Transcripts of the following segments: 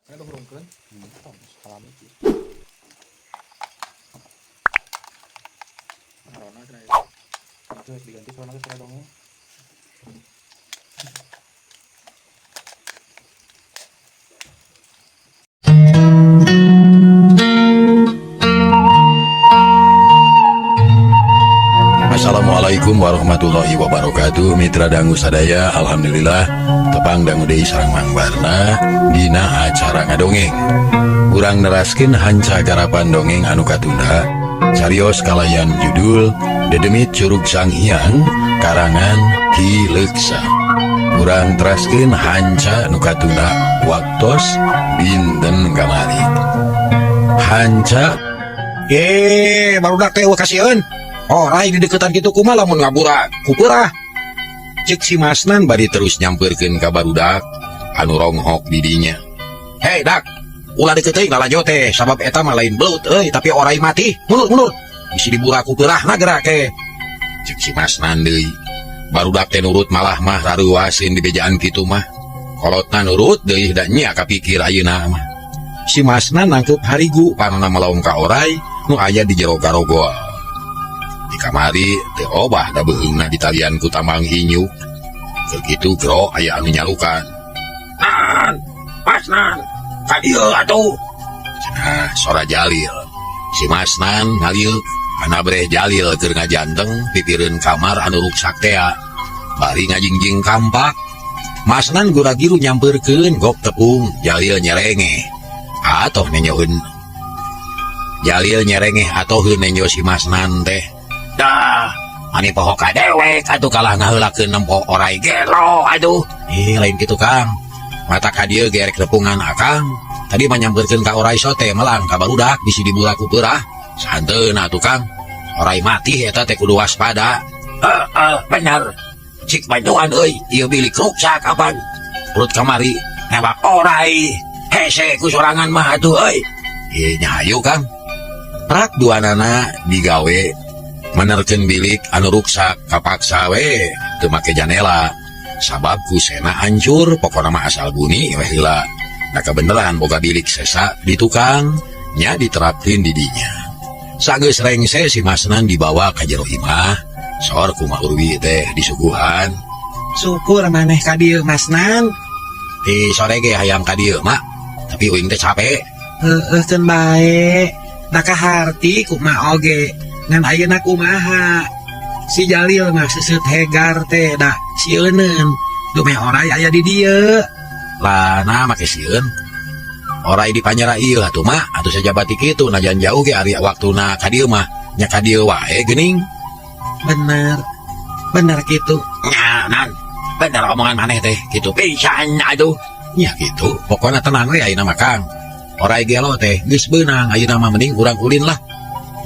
Ini hurungkeun. Salami kieu. Corona cenah ieu. Itu harus diganti corona teh suara dongeng. Assalamualaikum warahmatullahi wabarakatuh. Mitra dangu sadaya, alhamdulillah tepang dangu deui sareng Mang Barna dina acara ngadongeng. Urang neraskeun hanca garapan dongeng anu katunda, carios kalayan judul Dedemit Curug Sanghyang karangan Ki Leuksa. Urang teraskeun hanca nu katunda waktos dinten kamari. Hanca Barudak teh eueuh kasieun. Orai di deketan kitu kumaha lamun ngabura kupeurah. Cek si Masnan bari terus nyamperkeun ka barudak anu ronghok di dinya. Hei dak, ulah deket teuing lalajo teh sabab eta mah lain belut euy tapi orai mati. Mundur mundur. Bisi dibura kupeurahna gerak ke. Cek si Masnan deui. Barudak teh nurut malah mah rareuwaseun di bejaan kitu mah. Kolotna nurut deui da nya kapikir ayeuna mah. Si Masnan nangkeup harigu panona melong ka orai nu aya di jero garogol. Di kamari teu obah da beuheungna di talian ku tambang inyuk. Keur kitu gro aya anu nyalukan. Nan, Masnan, ka dieu atuh. Cenah sora Jalil. Si Masnan ngaliuk kana breh Jalil keur ngajanteng pipireun kamar anu ruksak tea. Bari ngajingjing kampak. Masnan gura-giru nyampeurkeun gok tepung Jalil nyerengeh. Atoh nenyoeun. Jalil nyerengeh atoheun nenyo si Masnan teh. Dah, mani poho ka dewek atuh kalah ngaheulakeun nempo orai gelo aduh. Ih, lain kitu Kang. Mata ka dieu gerek tepungan akang. Tadi mah nyampeurkeun ka orai sote melang ka barudak bisi dibura ku peurah. Santeuna atuh Kang. Orai mati eta teh kudu waspada. Heeh, bener. Cik bantuan euy, ieu bilik ruksak kapan? Perut kamari newak orai. Hese ku sorangan mah atuh euy. Ih, nya hayu Kang. Prak duanana digawe menerkeun bilik anu ruksak kapaksa we teu make janela. Sabab ku sena hancur pokona mah asal buni we heula. Da kabeneran boga bilik sesa di tukang nya diterapkeun di dinya. Sageus rengse si Masnan dibawa ka jero imah, sor kumaha Urwi teh disuguhan. Syukur maneh ka dieu Masnan. Di sore ge hayang ka dieu mak, tapi uing teh capek. Heueuh keun bae. Da kaharti kumaha oge. Ngan ayeuna kumaha? Si Jalil mah seuseut hegar teh da sieuneun. Dumeh orai aya di dieu. Lah nah make sieun. Orai di panjara ieu atuh mak, atuh sajabati kitu najan jauh ge ari waktuna ka dieu mah nya ka dieu wae geuning. Bener. Bener kitu. Nya nan. Bener omongan maneh teh kitu pisan aduh. Nya kitu, pokona tenang we ayeuna mah Kang. Orai gelo teh geus beunang ayeuna mah mending urang ulin lah.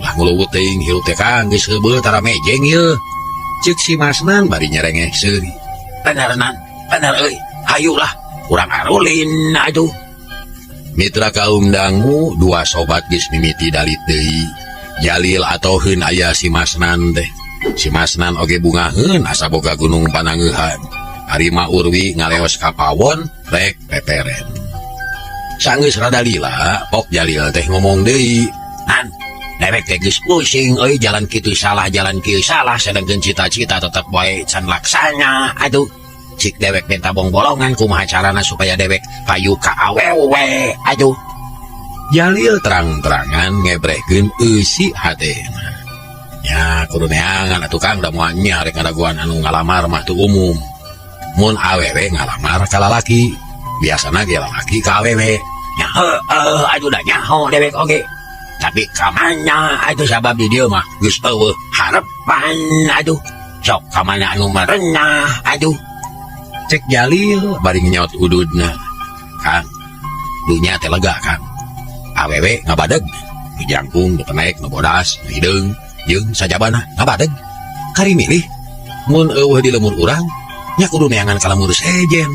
Lah nguluwut teuing hirup teh Kang geus heubeul tara mejeng ieu. Ceuk si Masnan bari nyerengeh seuri. Bener nan, bener euy. Hayu lah, urang arulin aduh. Mitra kaum dangu dua sobat geus mimiti dalit deui. Jalil atoheun aya si Masnan teh. Si Masnan oge bungaheun asa boga gunung panangeuhan. Ari Ma Urwi ngaleos ka pawon rek peperen. Sanggeus rada lila, pok Jalil teh ngomong deui. Nan, dewek teh geus pusing euy jalan kitu salah jalan kieu salah sedangkeun cita-cita tetep wae can laksana aduh. Cik dewek minta bong-bolongan kumaha carana supaya dewek payu ka awewe aduh. Jalil terang-terangan ngebrehkeun eusi hatena. Nya kudu neangan atuh Kang da moal nya rek ngadaguan anu ngalamar mah teu umum. Mun awewe ngalamar ka lalaki, biasana ge lalaki ka awewe. Nya heueuh aduh da nyaho dewek oge. Tapi kamana atuh sabab di dieu mah geus eueuh harepan aduh. Sok kamana anu merenah aduh. Cek Jalil bari ngenyot ududna. Kang, dunya teh lega Kang. Awewe ngabadeg, nu jangkung, nu penek, nu bodas, nu hideung, jeung sajabana ngabadeg. Kari milih mun eueuh di lemur urang nya kudu neangan ka lemur sejen.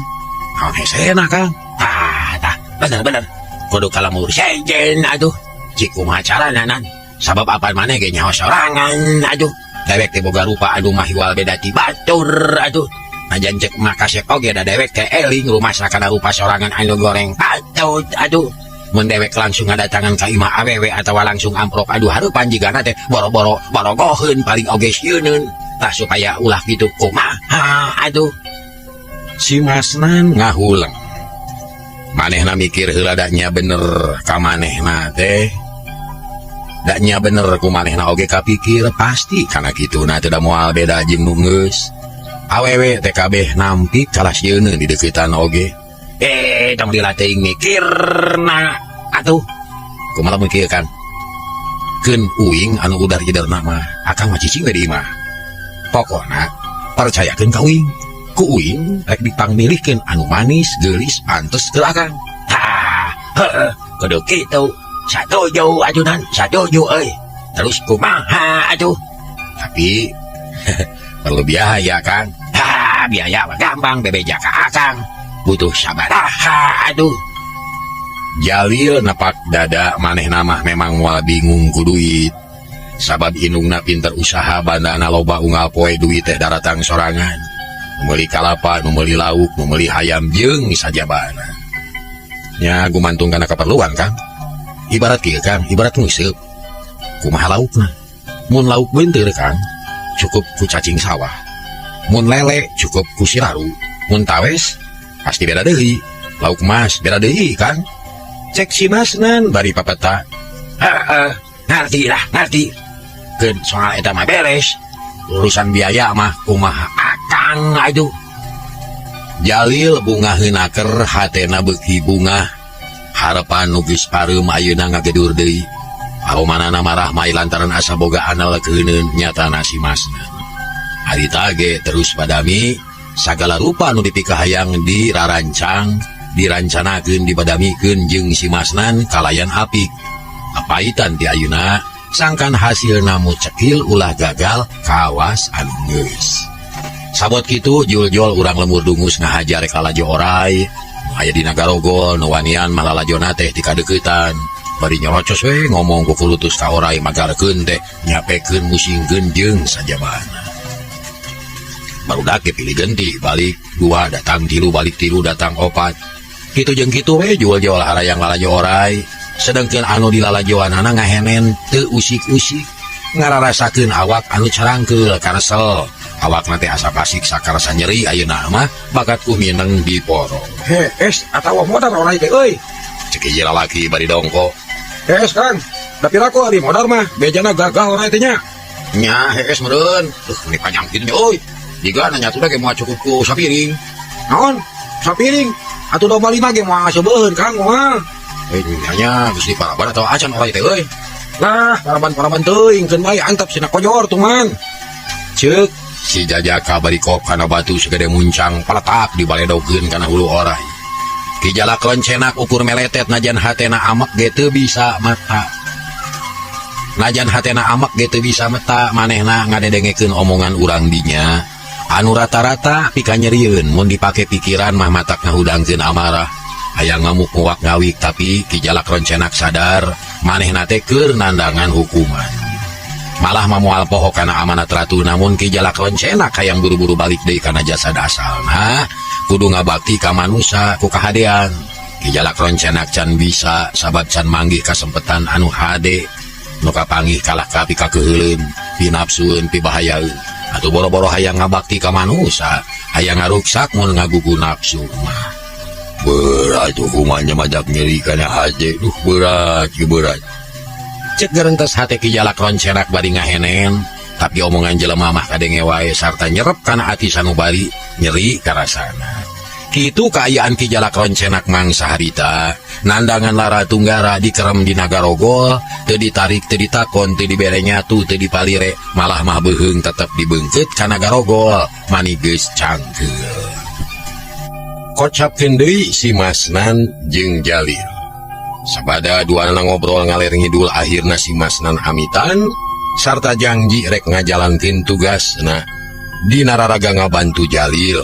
Naon hesena Kang? Tah, tah, bener bener. Kudu ka lemur sejen aduh. Cik kumaha carana nan? Sabab apa maneh ge nyaho sorangan aduh. Dewek teh boga rupa anu mahiwal beda ti batur aduh. Najan cek mah kasep oge da dewek teh eling rumasa kana rupa sorangan anu goreng patut aduh. Mun dewek langsung ngadatangan ka imah awewe atawa langsung amprok aduh hareupan jigana teh boro-boro borogoheun paling oge sieuneun. Tah supaya ulah kitu kumaha aduh. Si Masnan ngahuleng. Manehna mikir heula da nya bener ka manehna teh. Da nya bener ku manehna oge kapikir pasti kana kituna teh da moal beda jeung nu geus. Awewe teh kabeh nampik kalah sieuneun di deuketan oge. Eh, tong dilatih mikirna atuh. Kumaha lamun kieu Kang? Keun uing anu udar jiderna mah akang mah cicing we di imah. Pokona percayakeun ka uing. Ku uing rek dipangmilihkeun anu manis, geulis, pantes keur akang. Tah, heueuh, kudu kitu. Satuju atuh Nan, satuju euy. Terus kumaha atuh? Tapi perlu biaya Kang. Ha, biaya mah gampang bebeja ka akang. Butuh sabaraha atuh. Jalil napak dada manehna mah memang moal bingung ku duit. Sabab indungna pinter usaha bandana loba unggal poe duit teh daratang sorangan. Nu meuli kalapa, nu meuli lauk, nu meuli hayam jeung sajabana. Nya gumantung kana kaperluan Kang. Ibarat kieu Kang, ibarat nguseup. Kumaha laukna? Mun lauk beunteur Kang, cukup ku cacing sawah. Mun lele cukup ku siraru. Mun tawes pasti beda deui. Lauk mas beda deui Kang. Cek si Masnan bari papeta. Heeh, ngarti lah, ngarti. Keun soal eta mah beres. Urusan biaya mah kumaha akang atuh. Jalil bungah naker hatena beuki bungah. Harapan nu geus pareum ayeuna ngagedur deui. Aromanana marah mai lantaran asa boga anal keuneun nyatana si Masnan. Harita ge terus badami sagala rupa nu dipikahayang dirarancang, dirancanakeun dibadamikeun jeung si Masnan kalayan apik. Kapaitan ti ayeuna sangkan hasilna mucekil ulah gagal kawas anu geus. Sabot kitu jul-jul urang lembur dungus ngahajar rek lalajo orai. Nu aya dina garogol nu wanian mah lalajona teh ti kadeuketan. Bari nyerocos we ngomong kukulutus ka orai magarkeun teh nyapekeun musingkeun jeung sajabana. Barudak ge pilih genti balik dua datang tilu balik tilu datang opat. Kitu jeung kitu we jual-jual harayang lalajo orai. Sedengkeun anu dilalajoanana ngahenen teu usik-usik. Ngararasakeun awak anu carangkeul karesel. Awakna teh asa pasik sakarasa nyeri ayeuna mah bakat ku mineng diporo. Hees atawa modar orai teh euy. Cek hiji lalaki bari dongko. Hees Kang, da piraku ari modar mah bejana gagah orai teh nya. Nya hees meureun. Duh, meni panjang kitu euy. Jiga nanya tuh ge moal cukup ku sapiring. Naon? Sapiring? Atuh domba lima ge moal ngaseubeuheun Kang moal. Nya geus diparaban atawa acan orai teh euy. Lah, paraban-paraban teuing keun bae antap sina kojor tuh man. Ceuk si jajaka bari kop kana batu segede muncang paletak dibaledogeun kana hulu orai. Ki Jalak Roncenak ukur meletet najan hatena amek ge teu bisa mata. Najan hatena amek ge teu bisa meta manehna ngadedengekeun omongan urang dinya. Anu rata-rata pikanyerieun mun dipake pikiran mah matak ngahudangkeun amarah. Hayang ngamuk nguak ngawik tapi Ki Jalak Roncenak sadar manehna teh keur nandangan hukuman. Malah mah moal poho kana amanat ratu namun Ki Jalak Roncenak hayang buru-buru balik deui kana jasad asalna kudu ngabakti ka manusa ku kahadean. Ki Jalak Roncenak can bisa sabab can manggih kasempetan anu hade nu kapanggih kalah ka pikakeuheuleun, pinapsueun, pibahayaeun. Atuh boro-boro hayang ngabakti ka manusa, hayang ngaruksak mun ngagugu nafsu mah. Berat hukumannya majak nyeri kana hate, duh berat, berat. Cek gerentes hate Ki Jalak Roncenak bari ngahenen, tapi omongan jelema mah kadenge wae sarta nyerep kana ati sanubari nyeri karasana. Kitu kaayaan Ki Jalak Roncenak mangsa harita, nandangan lara tunggara dikerem dina garogol, teu ditarik teu ditakon teu dibere nyatu teu dipalire, malah mah beuheung tetep dibeungkeut kana garogol, mani geus cangkeul. Kocapkeun deui si Masnan jeung Jalil. Sabada duanana ngobrol ngaler ngidul akhirna si Masnan amitan sarta janji rek ngajalankeun tugasna dina raraga ngabantu Jalil.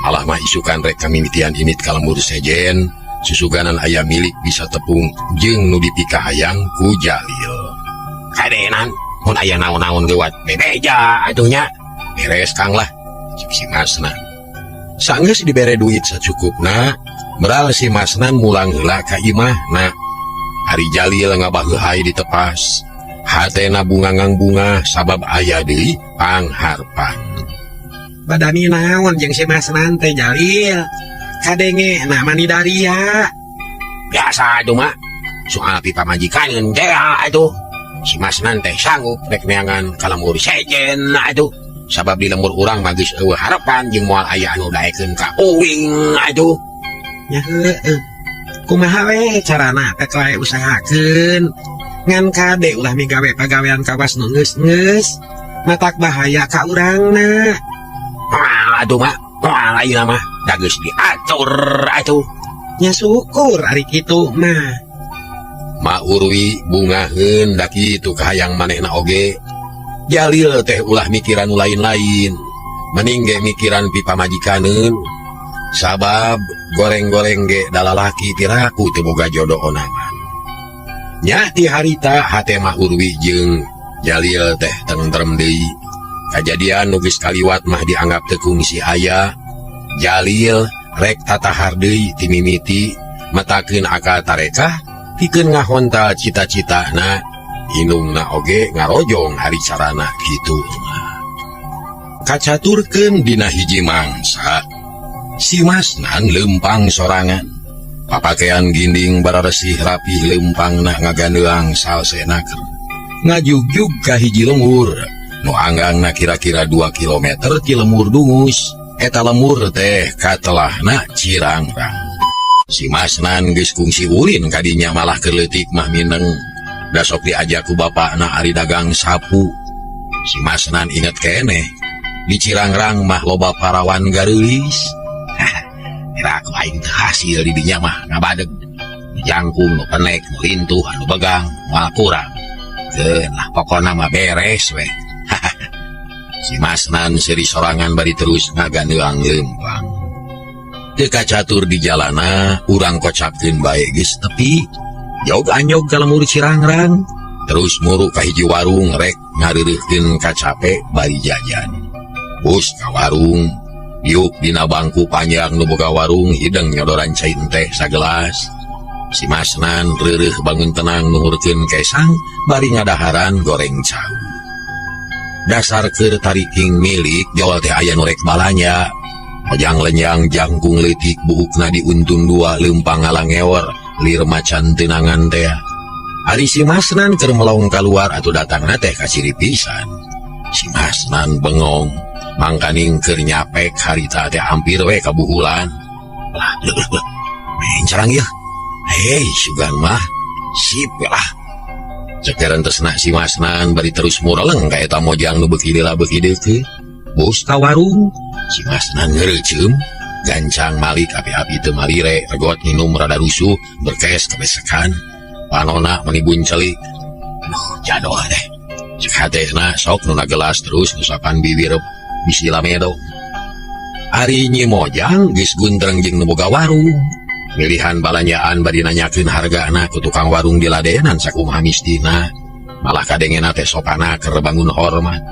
Malah mah isukan rek kamimitian init ka lembur sejen, susuganan aya milik bisa tepung jeung nu dipikahayang ku Jalil. Kadenan mun aya naon-naon geuwat bebeja atuh nya. Beres Kang lah, cek si Masnan. Sanggeus dibere duit sacukupna, meral si Masnan mulang heula ka imahna. Ari Jalil ngabaheuhay ditepas. Hatena bunga ngangbunga sabab aya deui pangharpan. Badami naon jeung si Masnan teh, Jalil? Kadenge na mani daria. Biasa atuh, Mak, soal pipamajikaneun teh atuh. Si Masnan teh sanggup rek neangan ka lembur sejen atuh. Sabab di lembur urang mah geus euweuh harepan jeung moal aya anu daekeun ka uing atuh. Nya heueuh. Kumaha we carana teh wae usahakeun. Ngan kade ulah migawe pagawean kawas nu geus-geus. Matak bahaya ka urangna. Moal atuh, Mak, moal ayeuna mah, da geus diatur atuh. Nya syukur ari kitu mah. Ma Urwi bungaheun da kitu kahayang manehna oge. Jalil teh ulah mikiran nu lain-lain. Mending ge mikiran pipamajikaneun. Sabab goreng-goreng ge da lalaki piraku teu boga jodoh onangan. Nya ti harita hate Ma Urwi jeung Jalil teh tentrem deui. Kajadian nu geus kaliwat mah dianggap teu kungsi aya. Jalil rek tatahar deui ti mimiti metakeun akal tarekah pikeun ngahontal cita-citana, indungna oge ngarojong ari carana kitu mah. Kacaturkeun dina hiji mangsa, si Masnan leumpang sorangan. Papakean ginding bararesih rapih, leumpangna ngagandeang salse naker. Ngajugjug ka hiji lembur nu anggangna kira-kira 2 km ti lembur Dungus. Eta lembur teh katelahna Cirangrang. Si Masnan geus kungsi ulin kadinya, malah keur leutik mah mineng. Da sok diajak ku bapakna ari dagang sapu. Si Masnan inget keneh di Cirangrang mah loba parawan gareulis. Kira aku aing teu hasil di dinya mah ngabadeg. Jangkung nu penek, nu lintuh, anu begang, moal kurang. Keun lah, pokona mah beres we. Si Masnan seuri sorangan bari terus ngagandeang leumpang. Teu kacatur di jalana, urang kocapkeun bae geus tepi. Jog anjog ka lembur Cirangrang, terus muru ka hiji warung rek ngareureuhkeun kacape bari jajan. Bus ka warung, diuk dina bangku panjang nu boga warung, hideng nyodoran cai teh sagelas. Si Masnan reureuh bangun tenang nuhurkeun kesang bari ngadaharan goreng cau. Dasar keur tariking milik jol teh aya nu rek balanja. Mojang lenjang jangkung leutik, buukna diuntun dua, leumpang ngalangeor lir macan tenangan teh. Ari si Masnan keur melong keluar atuh datangna teh kaciri pisan. Si Masnan bengong, mangkaning keur nyapek harita teh hampir we kabuhulan. Lah, leuh leuh, mencerang ya. Hei, sugan mah sip lah. Cek terentesna si Masnan bari terus mureleng ka eta mojang nu beuki lila beuki deukeut. Bus ka warung, si Masnan ngereuceum, gancang malik api-api teu malire, regot minum rada rusuh, berkes kebesekan. Panona meni buncelik. Aduh, jadoh teh. Cek hatena sok nu gelas terus ngusapan bibir bisi lamedo. Ari Nyi Mojang geus guntreng jeung nu boga warung. Milihan balanjaan bari nanyakeun hargana ku tukang warung diladenan sakumaha mistina. Malah kadengena teh sopana keur bangun hormat.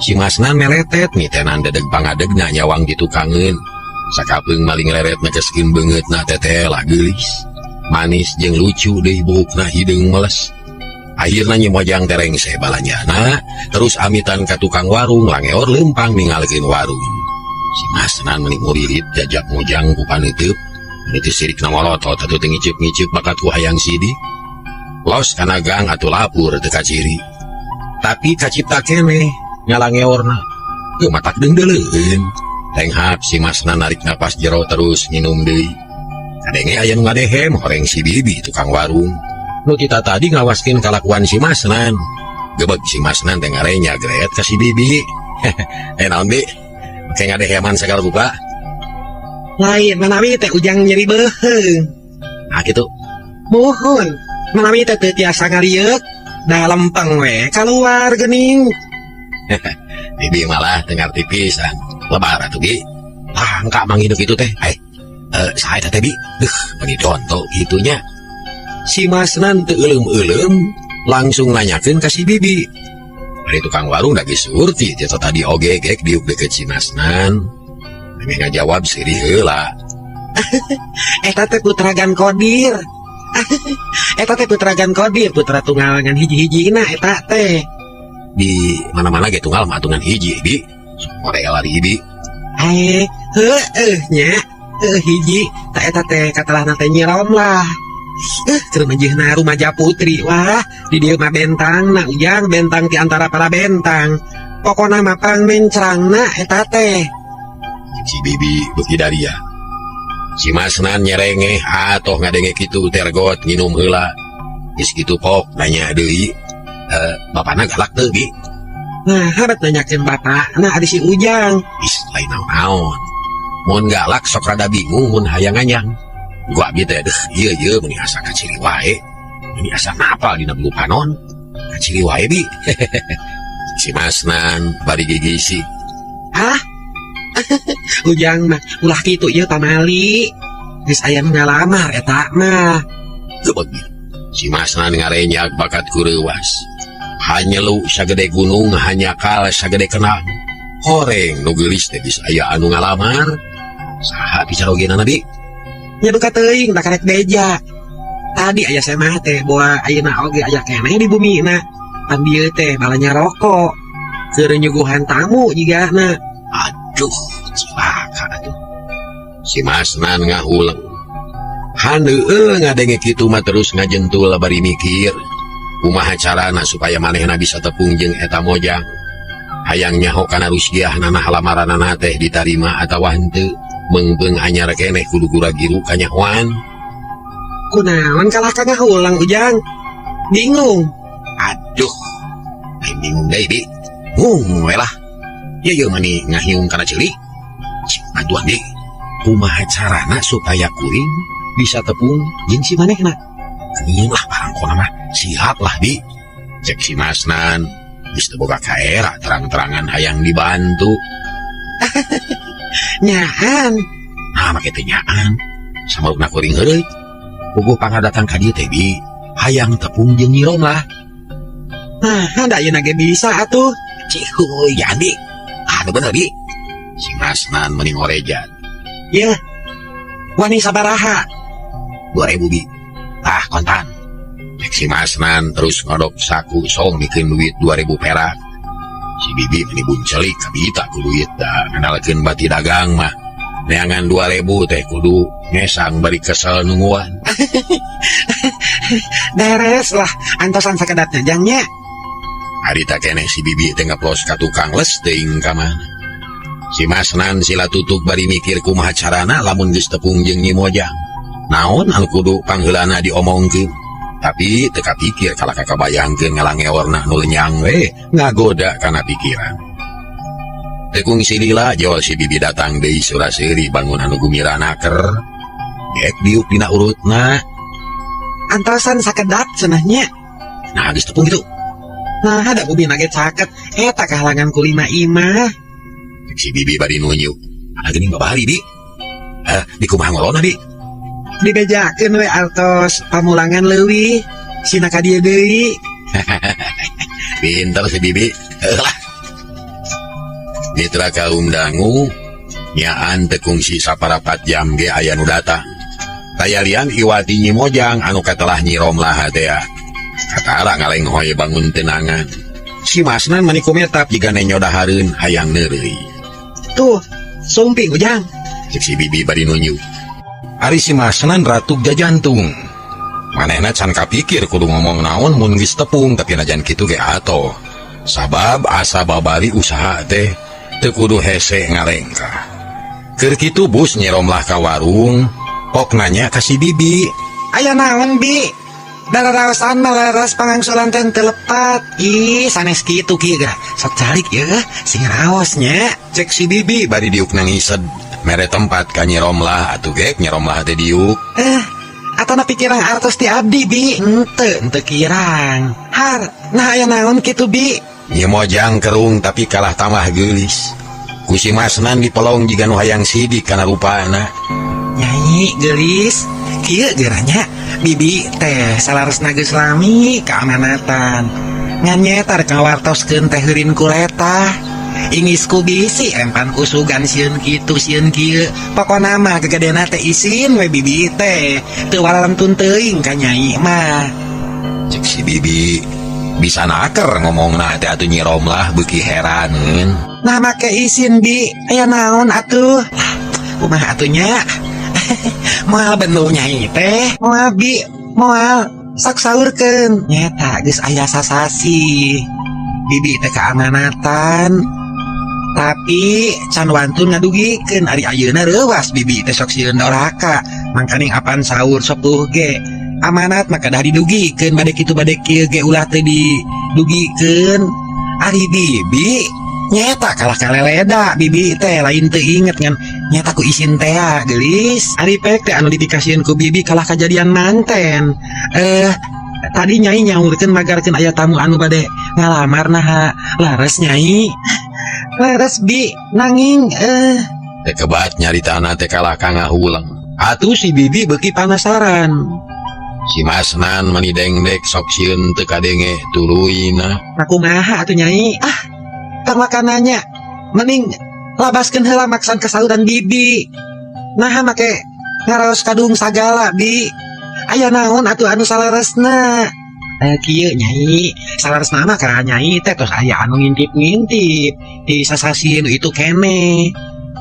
Si Masnan meletet mitenan dedeg pangadegna nyawang di tukangeun. Sakapeung maling leret nekeskeun beungeutna teteh lah geulis. Manis jeung lucu deui buukna, hideung meles. Akhirna Nyi Mojang terengse balanjana, terus amitan ka tukang warung, langeor leumpang ninggalkeun warung. Si Masnan meni muririt jajak mojang ku paneuteub. Itu sirik na molotot atuh teu ngiceup-ngiceup bakat ku hayang sidik. Los kana gang atuh lapur teu kaciri. Tapi kacipta keneh ngalangeorna. Teu matak deungdeuleun. Tenghap si Masna narik napas jero terus minum deui. Kadenge aya nu ngadehem horeng si Bibi tukang warung. Nu kita tadi ngawaskeun kalakuan si Masnan. Gebeg si Masnan teh ngarenya gret ka si Bibi. Eh, naon, Bi? Make ngadeheman sagala rupa. Lain manawi teh ujang nyeri beuheung. Nah, gitu. Muhun, manawi teh teu tiasa ngalieuk, da lempeng we kaluar geuning. Bibi malah teu ngarti pisan. Lebar atuh, Bi. Langka mangidu kitu teh. Eh, saha eta teh, Bi? Duh, meni donto kitunya. Si Masnan teu euleum-euleum langsung nanyakeun ka si Bibi. Ari tukang warung da geus surti ti tadi oge gek diuk deket si Masnan. Memeh ngajawab seuri heula. Eta teh putra Gan Kodir. Eta teh putra Gan Kodir, putra tunggal ngan hiji-hijina eta teh. Di mana-mana ge tunggal mah atungan hiji bi. Sore lari bi. Ae, heueuh nya. Heueuh hiji, ta eta teh katelahna teh Nyi Romlah. Keur mejeuhna rumaja putri wah, di dieu mah bentangna Ujang, bentang ti antara para bentang. Pokona mah pang mencrangna eta teh. Si bibi beuki daria. Si Masnan nyerengeh atoh ngadenge kitu tergot nginum heula. Geus kitu pok nanya deui. Bapana galak teu bi? Nah, haret nanyakeun bapakna ari si Ujang. Ih, lain naon-naon. Mun galak sok rada bingung mun hayang nganyang. Gua abdi teh deuh ieu ieu meuni asa kaciri wae. Meuni asa napal dina bulu panon. Kaciri wae bi. Si Masnan bari gigisi. Hah? Ujang mah ulah kitu ieu pamali. Geus aya nu ngalamar eta mah. Gebeg. Si Masnan ngarenyak bakat kureuwas. Hanyelu sagede gunung, hanyakal sagede kenang. Horeng nu geulis teh geus aya anu ngalamar. Saha picarogeunana bi? Nya duka teuing da karek beja. Tadi aya semah teh boa ayeuna oge aya keneh di bumina. Pan dieu teh balanya rokok. Keur nyuguhan tamu jigana. Aduh, cilaka atuh. Si Masnan ngahuleng. Handeueul ngadenge kitu mah terus ngajentul bari mikir. Kumaha carana supaya manehna bisa tepung jeung eta mojang. Hayang nyaho kana rusiahna nah lamaranana teh ditarima atawa henteu. Meungpeung anyar keneh kudu gura-giru kanyahoan. Kunaon kalah ka ngahulang Ujang? Bingung. Aduh, lain bingung deui bi. Ngung we lah. Ieu ieu mani ngahiung kana ceuli. Cik bantuan bi. Kumaha carana supaya kuring bisa tepung jeung si manehna? Geuning lah parangkona mah. Siap lah bi. Cek si Masnan geus teu boga kaera terang-terangan hayang dibantu. Nyaan. Nah, make teh nyaan. Samaukna kuring heureuy. Puguh pangadatang ka dieu teh bi. Hayang tepung jeung Nyi Romlah. Nah, da ayeuna ge bisa atuh. Cihuy, jadi. Ah, bener bi. Si Masnan meni ngorejan. Yeuh. Wani sabaraha? 2000 bi. Ah, kontan. Cek si Masnan terus ngodok saku song mikeun duit 2000 perak. Si bibi meni buncelik kabita ku duit da ngandalkeun bati dagang mah. Neangan 2000 teh kudu ngesang bari kesel nungguan. Beres lah antosan sakedapnya jangnya. Harita keneh si bibi teh ngeplos ka tukang les teuing ka mana. Si Masnan sila tutuk bari mikir kumaha carana lamun geus tepung jeung Nyi Mojang. Naon anu kudu pangheulana diomongkeun. Tapi teu kapikir kalah ka kabayangkeun ngalangeorna nu lenyang we ngagoda kana pikiran. Teu kungsi lila jol si bibi datang deui sura-seuri bangun anu gumira naker. Gek diuk dina urutna. Antosan sakedap cenah nya. Nah geus tepung kitu. Nah ada bumi nage caket eta kahalangan ku lima imah. Cek si bibi bari nunjuk. Ada geuning babari bi. Di kumaha ngolona bi? Dibejakeun we artos pamulangan leuwih sina ka dieu deui. Pinter si bibi. Heuh lah. Mitra kaum dangu nyaan teu kungsi saparapat jam ge aya nu datang. Tayalian iwati Nyi Mojang anu katelah Nyi Romlah teh. Katara ngalenghoy bangun tenangan. Si Masnan mani kumetap jiga nenyo dahareun hayang neureuy. Tuh, sumping Ujang. Cek si bibi bari nunjuk. Ari si Masnan ratuk jajantung. Manehna can kapikir kudu ngomong naon mun geus tepung tapi najan kitu ge atoh. Sabab asa babari usaha teh teu kudu hese ngalengkah. Keur kitu bus Nyi Romlah ka warung, pok nanya ka si bibi. Aya naon bi? Dararaosan mah laras pangangsulan teh teu lepat. Ih, sanes kitu kieu geura. Sok calik yeuh, sing raos nya. Cek si bibi bari diuk nangised. Mere tempat ka Nyi Romlah atuh gek Nyi Romlah teh diuk. Atana pikirang artos ti abdi bi. Henteu, henteu kirang. Har, nah aya naon kitu bi? Nyi Mojang kerung tapi kalah tambah geulis. Ku si Masnan dipelong jiga nu hayang sidik kana rupana. Nyai geulis, kieu geuranya bibi teh salaresna geus lami keamanatan. Ngan nyetar kawartoskeun teh heurin kuleta. Ingis ku bisi empan ku sugan sieun kitu sieun kieu. Pokona mah gegedena teh isin we bibi teh. Teu walalentun teuing ka nyai mah. Cek si bibi bisa naker ngomongna teh atuh Nyi Romlah beuki heraneun. Nah make isin bi, aya naon atuh? Kumaha atuh nya? Moal benul nyai teh, moal bi, moal sok saurkeun. Nyeta geus aya sasasi. Bibi teh keamanatan. Tapi can wantun ngadugikeun ari ayeuna reuwas bibi teh sok sieun doraka. Mangkaning apan saur sok tuh ge. Amanat mah kedah didugikeun bade kitu bade kieu ge ulah teu didugikeun. Ari bibi nyeta kalah kaleleda bibi teh lain teu inget ngan nyeta ku isin teh geulis. Ari pek teh anu dipikasieun ku bibi kalah kajadian manten. Tadi nyai nyaurkeun magarkeun aya tamu anu bade ngalamar naha lares nyai. Lares bi nanging Teh kebat nyaritana teh kalah ka ngahuleng. Atuh si bibi beuki panasaran. Si Masnan mani dengdek sok sieun teu kadenge tuluyna. Nah kumaha atuh nyai? Ah, tong makananya mending labaskeun heula maksan kasauran bibi. Naha make ngaraos kadung sagala bi. Aya naon atuh anu saleresna? Kieu nyai, saleresna mah ka nyai teh tos aya anu ngintip-ngintip di sasasieun itu kene.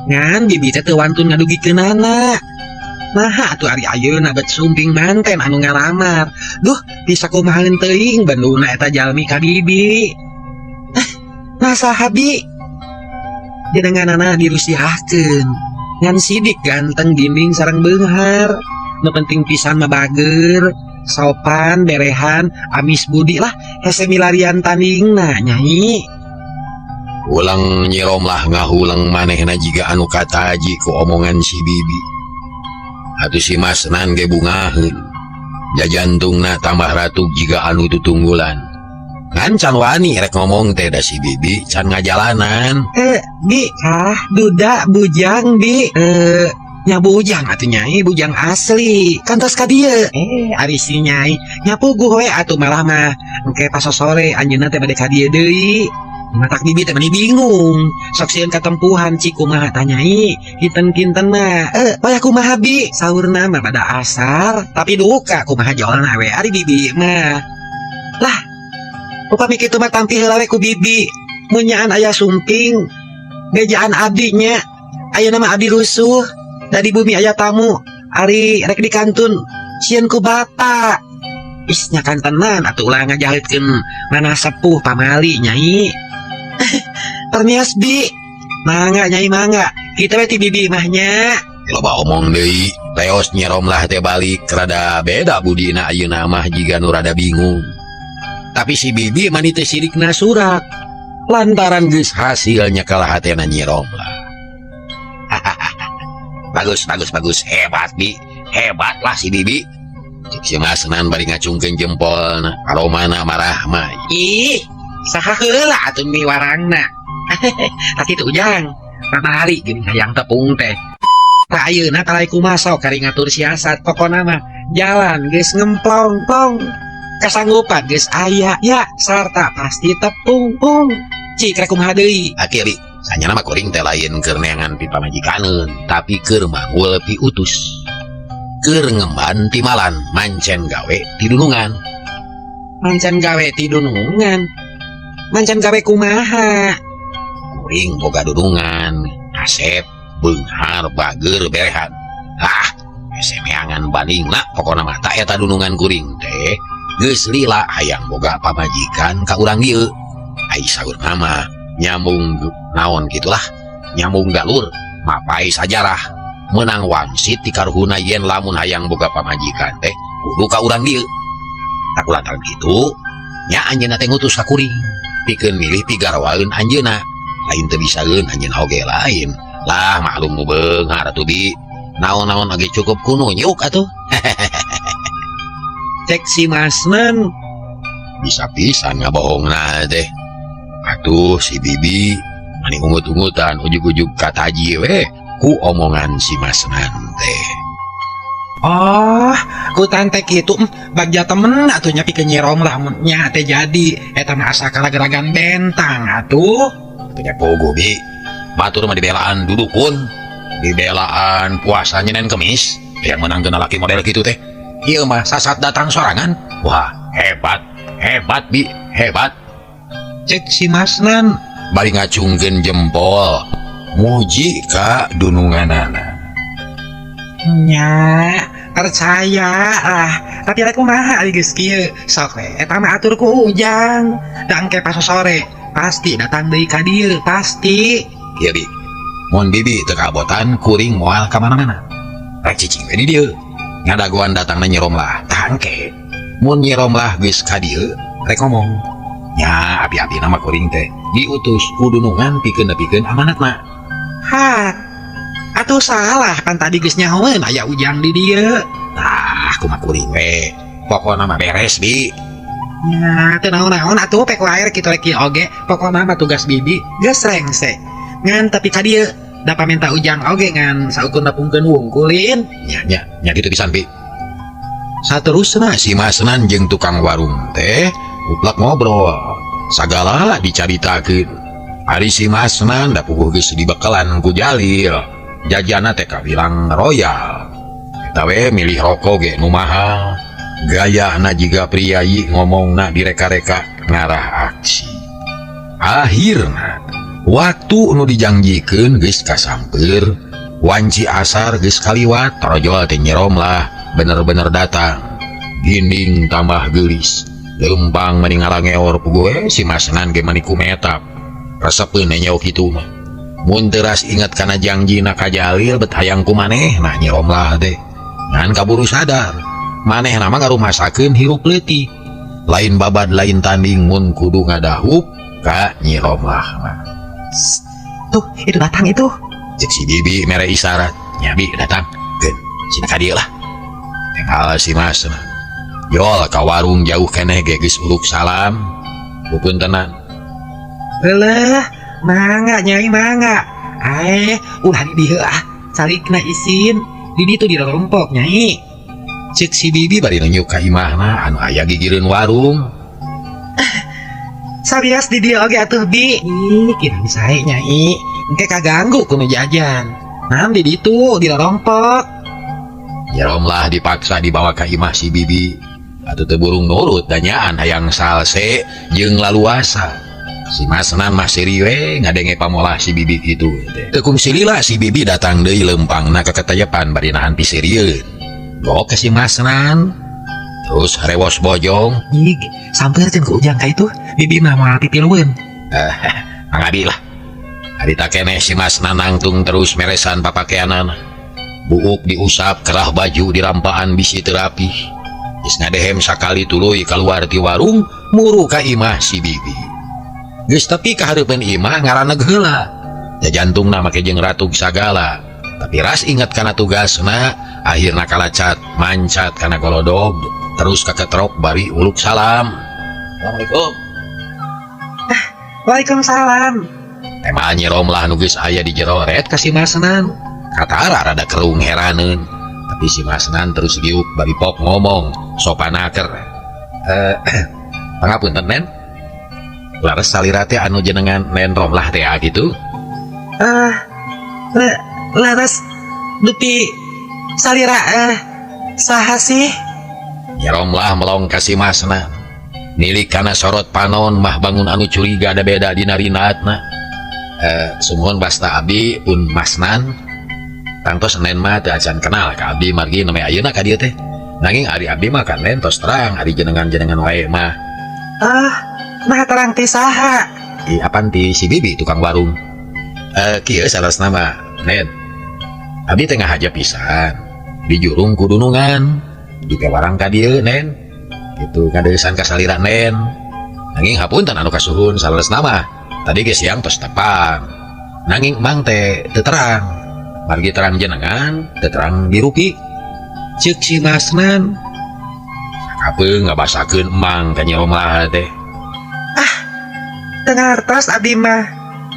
Ngan bibi teh teu wantun ngadugikeunana. Naha atuh ari ayeuna bet sumping manten anu ngalamar. Duh, bisa kumahaeun teuing benduna eta jalmi ka bibi. Nah saha bi? Jenenganana dirusiahkeun. Ngan sidik ganteng ginding sareng beunghar. Nu penting pisan mah bager, sopan, berehan, amis budi lah hese milarian tandingna nyai. Ulang Nyi Romlah ngahuleng manehna jiga anu kataji ku omongan si bibi. Atuh si Masnan ge bungaheun. Jajantungna tambah ratug jiga anu tutunggulan. Ngan can wani rek ngomong teh da si bibi can ngajalanan. Bi, ah duda bujang bi. Nya bujang atuh nyai, bujang asli. Kantos ka dieu. Ari si nyai nya puguh we atuh malah mah. Engke pas sore anjeunna teh bade ka dieu deui. Matak bibi teh mani bingung. Sok sieun katempuhan cik kumaha tah nyai. Kinten-kinten mah. Wayah kumaha bi? Saurna mah pada asar, tapi duka kumaha jolna we ari bibi mah. Lah, upami kitu mah tampi heula we ku bibi. Mun nyaan aya sumping, bejaan abdi nya. Ayeuna mah abdi rusuh. Da di bumi aya tamu, ari rek dikantun sieun ku bapak. Is nya kantenan atuh ulah ngajaheutkeun mana sepuh pamali nyai. Permios bi. Mangga nyai mangga. Kitu we ti bibi mah nya. Loba omong deui, teos Nyi Romlah teh balik rada beda budina ayeuna mah jiga nu rada bingung. Tapi si bibi mani teh sirikna surak. Lantaran geus hasilnya kalah hatena Nyi Romlah. Bagus, bagus, bagus, hebat bi, hebat lah si bibi. Cek si Masnan bari ngacungkeun jempolna, aromana marah mah. Ih, saha heula atuh miwarangna. Tah kitu ujang, babari geuning hayang tepung teh. Tah ayeuna talai kumaha sok kari ngatur siasat pokona mah jalan geus ngemplong-plong. Kasanggupan geus aya ya sarta pasti tepung pung. Cik rek kumaha deui? Aki bi, sanyana mah kuring teh lain keur neangan pi pamajikaneun, tapi keur manggul pi utus. Keur ngemban timalan mancen gawe ti dunungan. Mancen gawe ti dunungan. Mancen gawe kumaha? Kuring boga dunungan, kasep, beunghar, bager, berehan. Ah, hese meangan bandingna pokona mah ta eta dunungan kuring teh geus lila hayang boga pamajikan ka urang dieu. Ai saur mama nyambung naon gitulah, nyambung galur mapai sajarah menang wangsit ti karuhuna yen lamun hayang boga pamajikan teh kudu ka urang dieu. Tak lantaran kitu nya anjeunna teh ngutus ka kuring pikeun milih pigarwaeun anjeunna. Lain teu bisaeun anjeunna oge lain lah maklum nu beunghar atuh bi naon-naon oge cukup ku nunjuk atuh. Cek si Masnan bisa pisan ngabohongna teh. Atuh si bibi mani ungut-ungutan ujug-ujug kataji we ku omongan si Masnan teh. Oh, ku tante kitu bagja temen atuh nya pikeun Nyi Romlah mun nya teh jadi eta mah asa kalageragan bentang atuh. Teu pogo bi. Batur mah dibelaan dudukun, dibelaan puasa nyenen kemis, yang menangkeun lalaki model kitu teh. Ieu mah sasat datang sorangan. Wah, hebat. Hebat bi, hebat. Cek si Masnan bari ngacungkeun jempol muji ka dununganana. Nya, percaya lah. Tapi rek kumaha ari geus kieu? Sok we eta mah atur ku Ujang. Da engke pas sore pasti datang deui ka dieu, pasti. Kieu bi. Mun bibi teu kabotan kuring moal ka mana-mana. Rek cicing we di dieu. Ngadagoan datangna Nyi Romlah. Tah engke. Mun Nyi Romlah geus ka dieu, rek ngomong. Nya api-api nama kuring teh diutus ku dunungan pikeun nepikeun amanatna. Ha. Atuh salah kan tadi geus nyahoeun aya Ujang di dieu. Tah kumaha kuring we. Pokona mah beres bi. Nya, teu naon-naon atuh pek wae kitu rek kieu oge. Pokona mah tugas bibi geus rengse. Ngan tapi ka dieu da pamenta Ujang oge ngan saukur nepungkeun wungkulin. Nya nya nya kitu pisan bi. Saterusna si Masnan jeung tukang warung teh uplak ngobrol. Sagala dicaritakeun. Ari si Masnan da puguh geus dibekalan ku Jalil. Jajana teh kawilang royal. Eta we milih rokok ge nu mahal. Gayana jiga priayi ngomongna direka-reka ngarah aksi. Akhirna waktu nu dijangjikeun geus kasamper, wanci asar geus kaliwat, torojol teh Nyi Romlah bener-bener datang. Ginding tambah geulis. Leumpang meni ngarangeor puguh we si Masnan ge mani kumetap. Resepeun nenyo kitu mah. Mun teras inget kana jangjina ka Jalil bet hayang ku manehna Nyi Romlah teh. Ngan kaburu sadar, manehna mah ngarumasakeun hirup leutik. Lain babad lain tanding mun kudu ngadahup ka Nyi Romlah mah. Tuh, itu datang itu. Cek si bibi mere isyarat. Nya bi datang. Keun, sina ka dieu lah. Tinggal si Masnan. Jol ka warung jauh keneh ge geus uluk salam. Pupuntenan. Leuh, mangga nyai mangga. Aeh, ulah di dieu ah. Calikna isin. Di ditu di rompok nyai. Cek si bibi bari nunjuk ka imahna anu aya gigireun warung. Sabias di dieu oge atuh bi. Ih, kirang sae nyai. Engke kaganggu ku nu jajan. Nam di ditu di rompok. Nyi Romlah dipaksa dibawa ka imah si bibi. Atuh teu burung nurut danyaan hayang salse jeung laluasa. Si Masnan mah seuri we ngadenge pamolah si bibi kitu teh. Teu kungsi lila si bibi datang deui leumpangna ka ketayepan bari nahan piseurieun. Gok ke si Masnan. Terus rewos bojong. Jig, sampeurkeun ku Ujang ka itu. Bibi mah moal titilueun. Mangabi lah. Harita keneh si Masnan nangtung terus meresan papakeanana. Buuk diusap kerah baju dirampaan bisi teu rapih. Geus ngadehem sakali tuluy kaluar ti warung muru ka imah si bibi. Geus tepi ka hareupeun imah ngaraneg heula. Ja jantungna make jeung ratug sagala. Tapi ras inget kana tugasna, akhirna kalacat mancat kana golodog, terus kaketrok bari uluk salam. Assalamualaikum. Waalaikumsalam. Tema Nyi Romlah nu geus aya di jero ret ka si Masnan. Katara rada kerung heraneun. Tapi si Masnan terus diuk bari pok ngomong sopanaker. Pangapunten nen. Laras salira teh anu jenengan Nen Romlah teh gitu. Laras dupi salira saha sih? Nyi Romlah melong ka si Masnan. Nilik kana sorot panon mah bangun anu curiga ada beda dina rinatna. Sumuhun basta abdi pun Masnan. Tangtos nen mah teu acan kenal ka abdi margi name ayeuna ka dieu teh. Nanging ari abdi mah kan nen tos terang ari jenengan-jenengan wae mah. Nah terang ti saha? Ih, apan ti si bibi tukang warung. Kieu salasna mah nen. Abdi teh ngahaja pisan. Dijurung ku dunungan. Dipewarang ka dieu nen. Gitu ngadeusan ka salira nen. Nanging hapunten anu kasuhun salasna mah. Tadi ge siang tos tepang. Nanging mang teh teu terang. Margi terang jenengan, teu terang dirupi. Ceuk si Masnan. Sakapeung ngabasakeun emang ka Nyi Romlah teh. Teu ngartos abdi mah.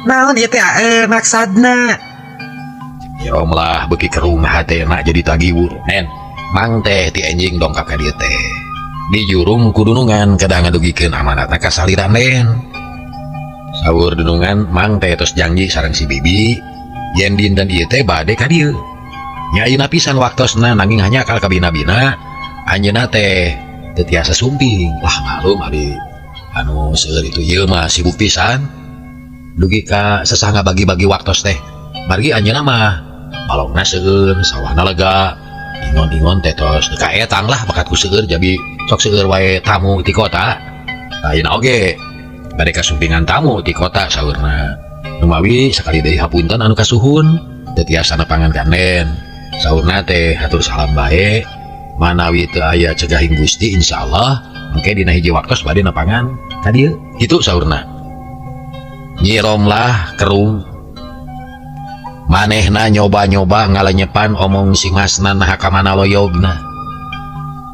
Naon ieu teh maksadna? Nyi Romlah beuki kerung hatena jadi tagiwur. Nen, mang teh ti enjing dongkap ka dieu teh. Dijurung ku dunungan kedah ngadugikeun amanatna ka salira nen. Saur dunungan Mang teh tos janji sareng si Bibi yen dinten ieu teh bade ka dieu. Nya ayeuna pisan waktosna, nanging hanya akal kabina-bina anjeunna teh teu tiasa sumping. Lah, maklum ari anu seueur itu ieu mah sibuk pisan dugi ka sesah ngabagi-bagi waktos teh. Margi anjeunna mah balongna seueur, sawahna lega, ingon-ingon teh tos teu kaetang lah bakat ku seueur, jadi sok seueur wae tamu ti kota. Ayeuna oge bade kasumpingan tamu ti kota saurna. Numawi sakali deui hapunten anu kasuhun teu tiasa nepangan ka Nen. Saurna teh hatur salam bae, manawi teu aya cegahing Gusti, insyaallah engke dina hiji waktos bade nepangan ka dieu. Kitu saurna. Nyi Romlah kerung, manehna nyoba-nyoba ngalenyepan omong si Masna naha ka mana loyogna.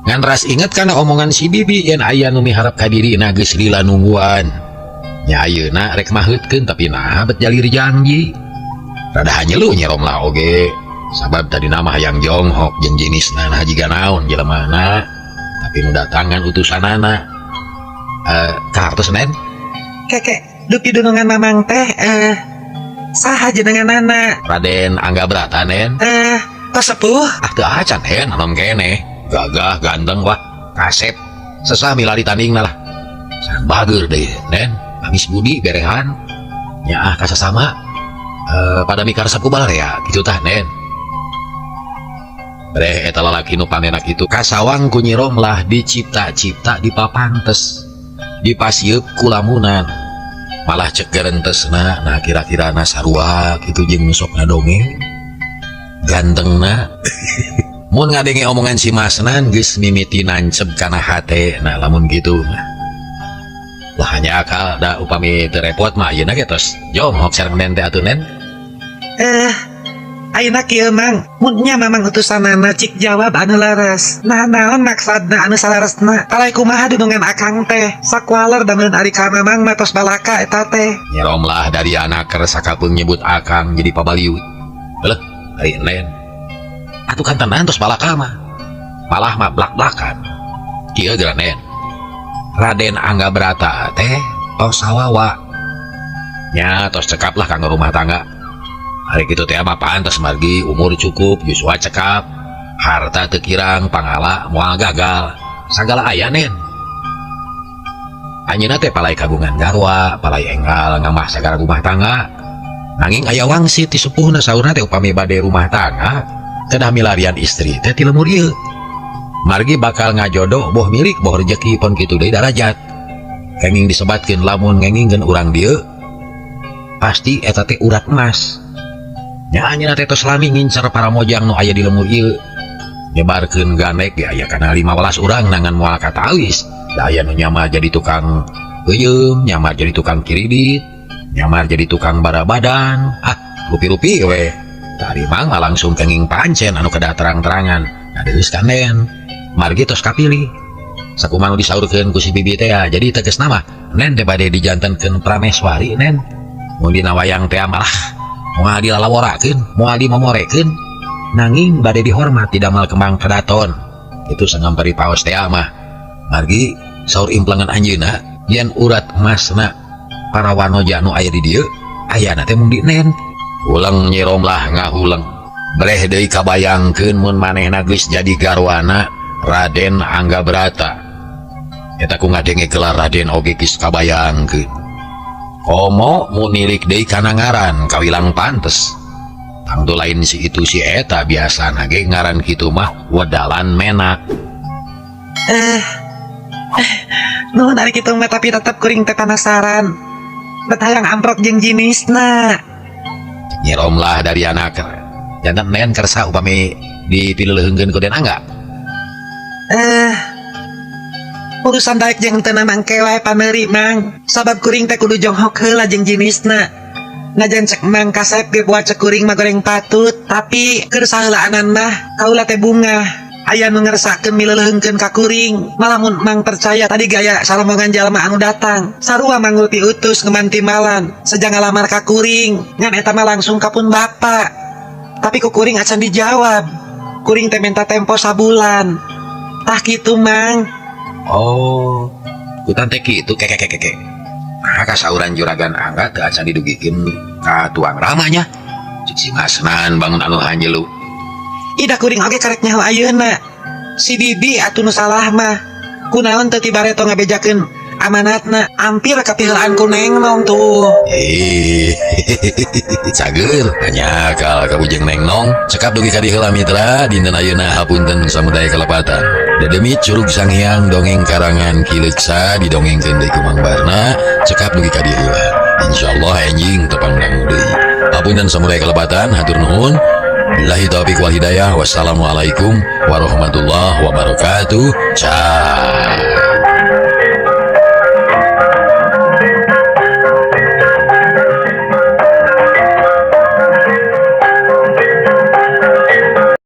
Ngan ras inget kana omongan si Bibi yen aya nu miharep ka dirina geus lila nungguan. Nya ayeuna rek maheutkeun, tapi naha bet jalir janji. Rada hanyelu Nyi Romlah oge. Sabab tadi nama hayang jonghok jeung jenisna, nah jiga naon jelemana, tapi nu datangan utusanana. Kartos, Nen. Keke, dupi dunungan Mamang teh saha jenenganana? Raden Angga Brata, Nen. Tos sepuh? Ah, teu acan, Nen, anom keneh. Gagah, ganteng, wah, kasep. Sesah milari tandingna lah. Sareng bager deh, Nen. Amis budi berehan. Nya ah kasasama. Pada mikaresep ku balarea gitu tah, Nen. Breh eta lalaki nu panena kitu kasawang ku Nyi Romlah dicipta-cipta, dipapantes, dipasieup ku lamunan. Malah cek gerentesna, nah kira-kira na sarua kitu jeung nu sok ngadongeng. Gantengna. Mun ngadenge omongan si Masnan geus mimiti nancep kana hate. Nah, lamun gitu mah. Lah, hanya akal da upami teu repot mah ayeuna ge tos jonghok sareng Nen teh atuh, Nen. Ayeuna kieu, Mang, mun nya Mamang utusanana, cik jawab anu leres. Nah, naon maksudna anu saleresna? Palai kumaha dunungan akang teh? Sakualer da meureun ari ka Mamang mah tos balaka eta teh. Nyi Romlah dari anak keur sakapeung nyebut akang jadi pabaliut. Leuh, ari Nen. Atuh kan tenan tos balaka mah. Malah mah blak-blakan. Kieu geura, Nen. Raden Angga Brata teh tos sawawa. Nya tos cekap lah kanggo rumah tangga. Hari kitu teh mah pantes margi umur cukup, yuswa cekap, harta teu kirang, pangala moal gagal. Sagala aya, Nen. Anjeunna teh palai kagungan garwa, palai enggal ngamah sagala rumah tangga. Nanging aya wangsit ti sepuhna, saurna teh upami bade rumah tangga kedah milarian istri teh ti lemur ieu. Margi bakal ngajodoh boh milik boh rejeki pon kitu deui darajat. Kenging disebatkeun lamun ngengingkeun urang dieu pasti eta teh urat emas. Nya anjeunna teh tos lami ngincer para mojang nu aya di lemur ieu. Nyebarkeun gandek ge aya kana 15 urang nangan moal katawis. Da aya nu nyamar jadi tukang peuyeum, nyamar jadi tukang kiridit, nyamar jadi tukang barabadan. Ah, rupi-rupi we. Tari Mang mah langsung kenging pancen anu kedah terang-terangan. Ngadeus ka Nen. Margi tos kapilih. Sakumaha nu disaurkeun ku si Bibi teh ya, jadi tegasna mah Nen teh bade dijantenkeun prameswari, Nen. Mun dina wayang teh malah moal dilalaworakeun, moal dimomorekeun, nanging bade dihormat di damal kembang kedaton. Itu sangampari paos teh mah. Margi saur implengan anjeunna yen urat emasna para wanoja nu aya di dieu ayana teh mung di Nen. Huleng Nyi Romlah ngahuleng. Breh deui kabayangkeun mun manehna geus jadi garwana Raden Angga Brata. Eta ku ngadenge gelar Raden oge geus kabayangkeun. Komo mun nilik deui kana ngaran kawilang pantes. Tangtu lain si itu si eta, biasana ge ngaran kitu mah wedalan menak. Nuhun ari kitu mah, tapi tetep kuring teh penasaran. Bet hayang amprok jeung jinisna. Nyi Romlah dari anak. Janten Nen kersa upami dipileuheungkeun ku Den Angga? Urusan daek jeung teu mangke wae pameuri, Mang. Sabab kuring teh kudu jonghok heula jeung jinisna. Najan cek Mang kasep ge buat cek kuring mah goreng patut, tapi keur saheulaanan mah kaula teh bungah. Aya nu ngersakeun mileuleheungkeun ka kuring. Malah mun Mang percaya, tadi gaya salomongan jalma anu datang. Sarua manggul piutus ngeman timbalan, seja ngalamar ka kuring. Ngan eta mah langsung ka pun bapak. Tapi ku kuring acan dijawab. Kuring teh minta tempo sabulan. Tah kitu, Mang. Oh, kutan teh kitu, keke keke keke. Nah, kasauran juragan Angga teu acan didugikeun ka tuang ramanya. Cik si Masnan bangun anu hanjelu. Ida kuring oge karek nyaho ayeuna. Si Bibi atuh nu salah mah. Kunaon teu ti bareto ngabejakeun amanatna ampir kapiheulaan ku Neng Nong tuh. Eh, cager nyakal kabujeng Neng Nong. Cekap dugi ka dieu heula mitra dinten ayeuna, hapunten samudaya kalepatan. Dedemi Curug Sanghyang, dongeng karangan Ki Leuksa, didongengkeun deui ku Mang Barna. Cekap dugi ka dieu heula, insyaallah enjing tepang dangu deui. Hapunten samudaya kalepatan, hatur nuhun. Billahi taufiq wal hidayah. Wassalamualaikum warahmatullahi wabarakatuh. Ciao.